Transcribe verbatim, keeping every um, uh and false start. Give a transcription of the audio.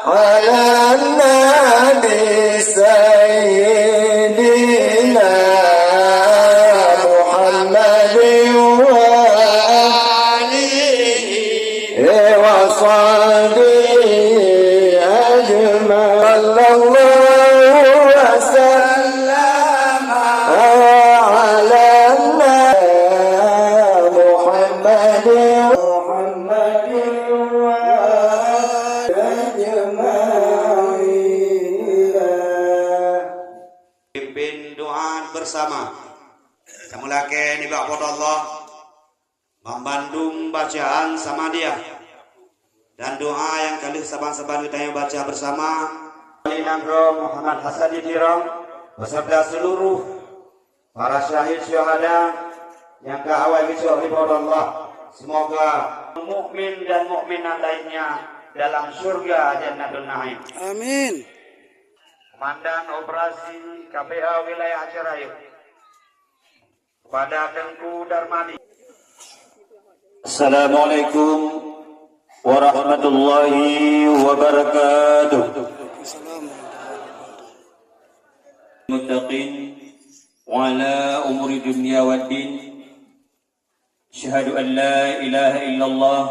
على النبي سيدنا محمد وآله وصحبه أجمعين. صلى الله وسلم على محمد، محمد وآله أجمعين. Pimpin doa bersama. Tamulakée nibak Po teu Allah. Banmandum bacaan samadiah dan doa nyang ka lheueh saban-saban geutanyoe baca bersama. Wali Nanggroe Muhammad Hasan di Tirong beserta seluruh para syahid syuhada nyang ka awai geucok di Po teu Allah. Semoga mukmin dan mukminat lainnya dalam syurga Jannatun Naim. Amin. Komandan Operasi K P A Wilayah Aceh Rayeuk. Kepada Teungku Darmadi. Assalamualaikum warahmatullahi wabarakatuh. Muttaqin wa ala umuri dunya waddin. Asyhadu an la ilaha illallah